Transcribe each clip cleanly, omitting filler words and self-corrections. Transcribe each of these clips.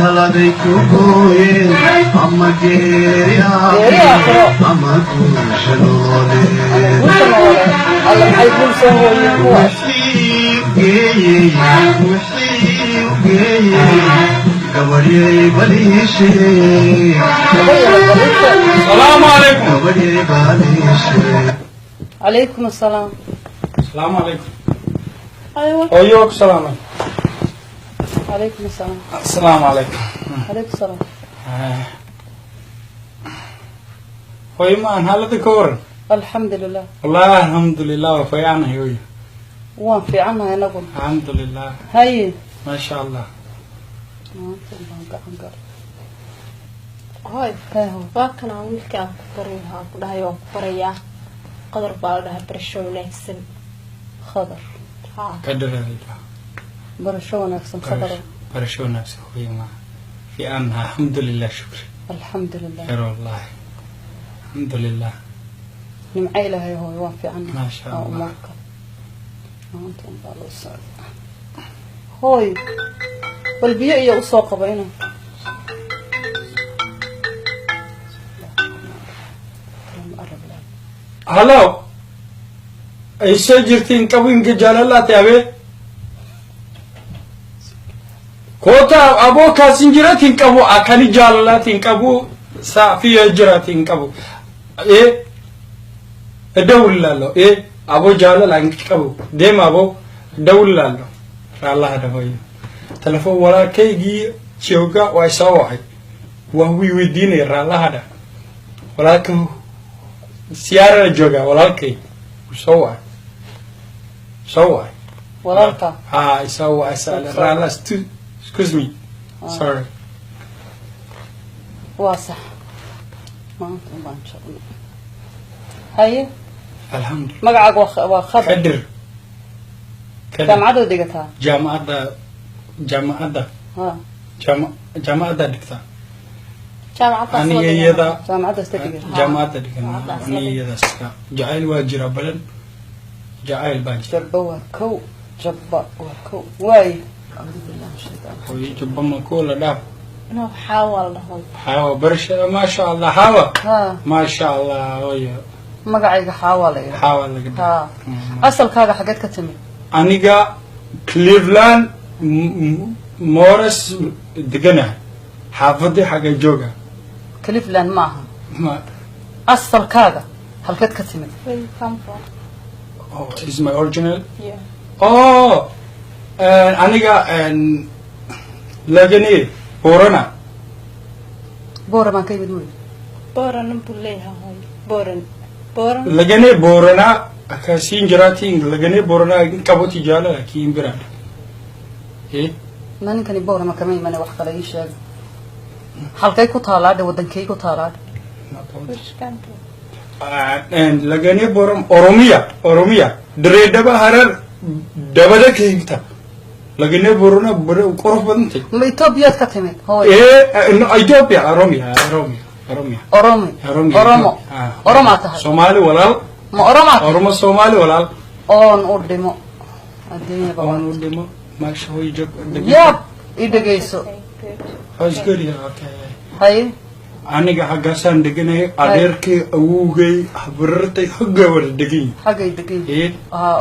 Taladay ku gooyeen ama geeri Geeri aakhiro. Ama guusha nooleed. Guusha nololeed. Alla, maxay guul soo hooyeen kuwaas! Wixii u geeyey, wixii u geeyey, gabadhyay baliishee. Gabadhyada baliisha. Salaamu calaykum. Gabadhyay baliishee. Calaykum assalaam. Salaamu calaykum. Hooyo, ku salaamay. Calaykum assalaam. Asalaamu calaykum. Calaykum salaam. Hooyo, ma aan xaalada ka waran? Alxamdu lilah. Wallahi alxamdulilah, waa fiicanahay, hooyo. Waan fiicannahay anaguna. Alxamdulilah. Haye. Maasha Allah. Maanta baan gacan galay. Hoy. Hee hooy. Waa kanaa wiilkii aan ku bari lahaa, ku dhahay waan ku barayaa. Qadar baa la dhahaa. Barasho wanaagsan. Khadar. Haa. Kadhareeda. Barasho wanaagsan, Khadar. Barasho wanaagsan, hooyo. Ma fiicanahay, alxamdulilah, shukri. Alxamdu lilah. Khayr wallahi, alxamdulilah. Nimco Ilaahay, hooyo, waan fiicannahay. Maasha Waa Allah. Umuurka maanta un baa loo socda. Hooy, bal biyo iyo usoo qabo inaan. Hello, ay soo jirtiin qabinka jaalalaati abe koota aboo kaasin jiratin qabu akani jaalalaatin qabu saafiya jiratin qabu e እደውልላለሁ እ አቦ jaalala hin qabu deema abo እደውልላለሁ. Raallaha dhahoyo, telefoon walaalkaygii jooga waa isoo wacay, waa wii weydiinaya. Raallaha dha, walaalka siyaarana jooga, walaalkay soo wacay, soo wacay. Walaalka? Ha, isoo wacay sale raalla. Excuse me, sorry. Waa sax, maanta un baan joognay. Haye. Alxamdulillah. Magacaaga waa Khadar? Kadir. Kadir. Jaamacadda dhigataa? Jaamacadda, jaamacadda. Ha. Jaamacadda dhigtaa. Jaamacaddaas. Aniga iyada. Jaamacaddaas ka dhigata? Jaamacadda dhigana. Jaamacaddaas. Aniga iyadaas jacayl waa jira badan, jacayl baa jira. Jabba waa kow, jabba waa kow waay. Acuudu billahi min shaytaan. Hooyo, jabba ma kuwa la dhaaf? No, xaawa la dhaho. Xaawa, barasha, maasha Allah, xaawa. Ha. Maasha Allah, hooyo. Magacayga Xaawaa la yidhaha. Xaawa laga ha dhaaf. Asalkaaga xageed ka timid? Aniga Cleveland Morris deganahay, xaafadii xagga jooga. Cleveland ma aha. Asalkaaga halkeed ka timid? Where you come from? Oh, is my original? Yeah. Oh, aniga lagani Borana. Boora baan ka yimid wey. Boran buu leeyahay, hooyo. Boran, Boran. Lagane Borana akasiin jiraatiin lagane Borana qaboti jaalala kiin biraan eh. Na ninkani Boora ma kama imane, wax kale ii sheeg. Halkay ku taalaadhe? Wadankay ku taalaadhe? Which country? Lagane Boran, Oromia, Oromia, Direedhaba, Harar dabada ka xigta lagane Borana. Qurux badantay. Ma Etoobiyaad ka timid, hooy? Eh, no, Ethiopia, Oromia, Oromia, Oromia. Oromi. Oromia. Oromo. Ah. Oromaa tahay? Soomaali walaal. Ma Oromaa tahay? Oromo, Soomaali walaal. Oon u dhimo adduunyaba. Oon u dhimo, maasha, hooy joog. Yaab, i dhegayso. Okay, good. How's good here, okay. Haye. Aniga xaggaasaan deganay, adeerkay, awowgay, habarartay xagga wada degan yihiin. Xaggay degan? Ee.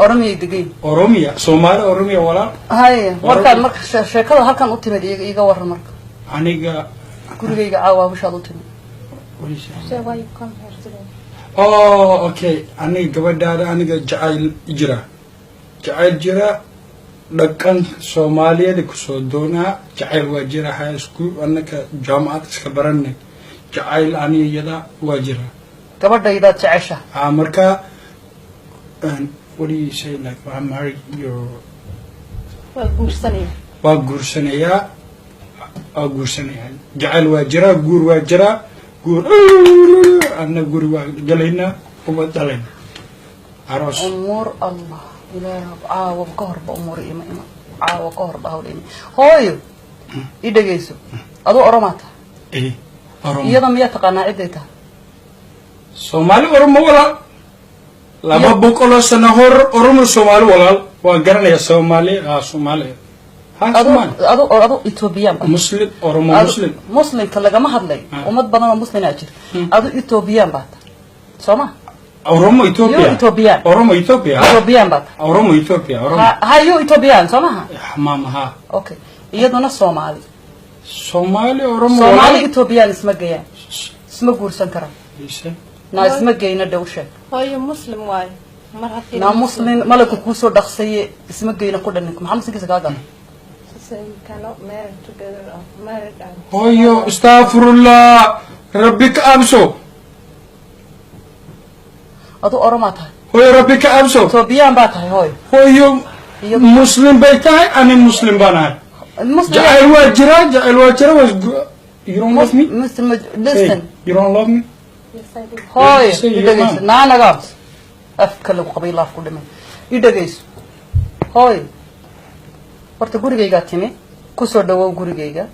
Oromiyay degan. Oromia, Soomaali, Oromia walaal. Haye, markaad marka sheekada halkan u timid, iiga warran marka. Aniga Gurigayga caawa bishaad u timid. So why you come here today? Oh, okay. Aniga gabadhaada, aniga jacayl jira, jacayl jira, dhaqan Soomaaliyeed kusoo doonaa. Jacayl waa jira, high school annaka jaamacad iska baranay, jacayl aniga iyada waa jira. Gabadhaydaad jecesha? Ah, marka what do you say, like, I married your Waa guursanaya. Waa guursanayaa, waa guursanayaa. Jacayl waa jiraa, guur waa jiraa, guur anna guri waa galaynaa, ubad dhalayna, aroos. Umuur Allah Ilaah, caawa ka horba umuur ima ima, caawa ka horba hawl ima. Hooyo, i dhegayso, aduu Oromaa tahay? Eh, Oromo. Iyada miyaa taqaanaa ciday tahay? Soomaali, Oromo walaal, 200 sano hor Oromo Soomaali walaal, waan garanayaa Soomaali, ah, Soomaali, Ha, Adu Soomaali. adu adu Ethiopian baa. Muslim, Oromo. Muslim. Muslimka lagama hadlay. Ummad badan oo muslimaa jira. Adu Ethiopian baa tahay, soo ma? Oromo Ethiopia. You Ethiopian. Oromo Ethiopia, ha. Ethiopian baa tahay. Oromo Ethiopia, Oromo. Ha, you Ethiopian, soo maha? Maama, ha. Okay, iyaduna Soomaali. Soomaali, Oromo. Soomaali Ethiopian isma geeyaan, isma guursan karaan. Ise. Naa isma geyna, dhow sheeg. Hooyo, muslim waayo mar haddii. Naa muslim malaga kuusoo dhaqsaye, isma geyna ku dhan. Maxaa muslimkiisa kaa gala? She say we cannot marry together or married and Hooyo, astaghfirullah, Rabbi ka abso. Adu Oromaa tahay. Hooyo, Rabbi ka abso. Ethiopian baa tahay, hooyo. Hooyo, muslim bay tahay, ani muslim baan ahay. Muslim. Jacayl waa jiraa, jacayl waa jira. Was you don't love me? Muslim. Hey, Listen. you don't love me? Yes, I do. Hooyo. Say I your dhegeyso. mom. Naa nagaabs afka lagu qabay, laaf ku dhimay. I dhegeyso, hooyo. Horta gurigaygaa timi, kusoo dhawow gurigayga.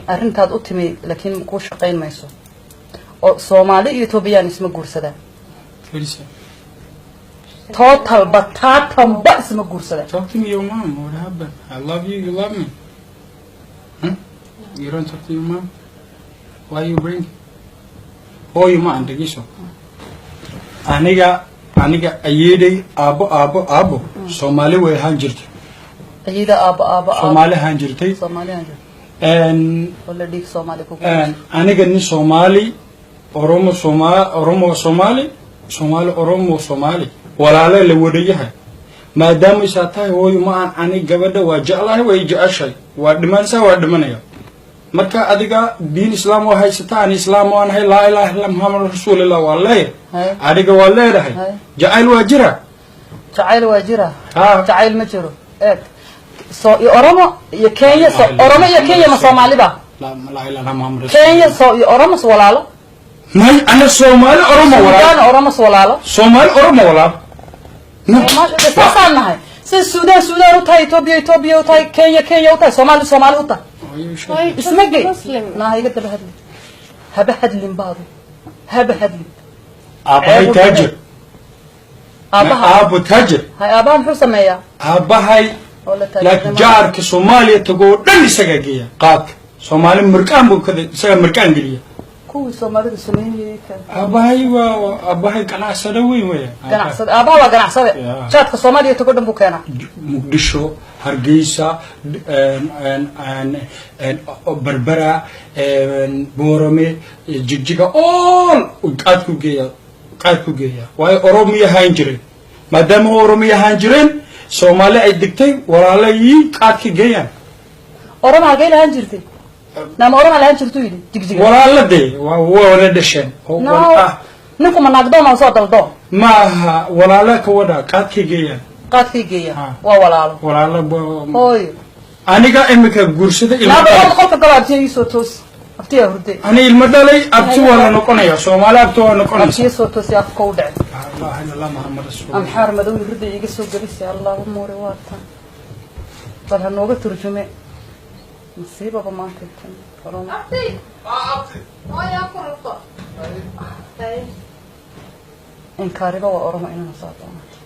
Arrintaad u timi laakiin kuu shaqayn mayso, oo Soomaali iyo Ethiopian isma guursadaan. Felicia. Total bataatanba isma guursadaan. Talk to me, your mom. What happened? I love you, you love me. You don't talk to your mom? Why you bring? Hooyo, ma aan dhegeyso. Aniga ayeeday aabo aabo aabo Soomaali way ahaan jirtay. Ayida aabo aabo aabo. Soomaali ahaan jirtay. Soomaali ahaan jirtay. Oo la dhiig Soomaali kugu. Aniga nin Soomaali, Oromo, Soomaali, Oromo, Soomaali, Soomaali, Oromo, Soomaali walaale la wadayahay. Maadaama isaa tahay, hooyo, ma aan ani gabadha waa jeclahay, way jeceshahay, waa dhimanaysaa, waa dhimanaya. Marka adiga diin islaam waa haysataa, ani islaam waan ahay, laa ilaaha illa Muhammad rasuulillah waa leeyahay. Hay. Adiga waa leedahay. Hay. Jacayl waa jira. Jacayl waa jira. Ha. Jacayl ma jiro. Eeg, soo iyo Oromo iyo Kenya, so Oromo iyo Kenya ma Soomaaliba? Laa laa ilaaha illa Muhammad rasuul. Kenya soo iyo Oromo s walaalo. May, ana Soomaali, Oromo walaal. Suudaan Oromo s walaalo. Soomaali, Oromo walaal. No. Soomaali saasaan nahay. Sida Suudaan Suudaan u tahay, Ethiopia Ethiopia u tahay, Kenya Kenya u tahay, Soomaali Soomaali u tahay. Hooyo, Isma gey. Muslim. Naa iga daba hadlin, haba hadlin baadu, haba hadlin. Aabahay taajir. Aabaha? Aabo taajir. Hay, aabaha muxuu sameeyaa? Aabahay oo la laakiin taajirnimo. Jaarka Soomaaliya tago oo dhan isagaa geeya qaadka. Soomaali mirqaan buu kada, isagaa mirqaan geliya. Kuwii Soomaalidu sameynayay ka. Aabahay waa aabahay ganacsade weyn weya. Ganacsade, aabaha waa ganacsade. Yeah. Jaadka Soomaaliya tago dhan buu keenaa. Muqdisho, Hargeysa, Berbera, Boorame, Jigjiga, all qaadku geeya, qaadku geeya. Waayo Oromiya ahaan jireen, maadaama Oromiya ahaan jireen, Soomaali ay degtay, walaalayii qaadka geeyaan. Oroma halkay lahaan jirtay? Naama Oroma lahaan jirtuu yidhi Jigjiga. Walaala dee waa wada dhasheen oo No. ah. Ninku ma naagdoon aan soo daldoon? Maaha, walaala ka wada qaadkay geeyaan. Qaadkay geeya. Ha. Waa walaalo. Walaala Hooyo. Aniga imika guursada ilmo naaba dhalay. qolka galo, abtiya iisoo toos, abtiyaa hurde. Ani ilmo dhalay, abti waa la noqonaya, Soomaali abti waa noqonaysa. Abtiya soo toosi, afka u dhacay. Laa ilaaha illa Allah Muhammad rasuulullah. Amxaar madow hurda iiga soo gelisay. Allahuma uri waatan, bal ha nooga turjume masiibaba maanta tan Oromo. Abti. Hooyo, ku rabto. Hay. Inkaariba waa Oromo inana soo doonato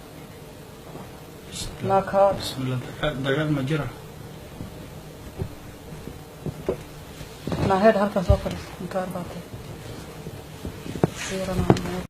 naakaa. Bismillah, dagaal ma jira. Naaheed, halkan soo fadhiis, inkaar baa tahay. Siirana.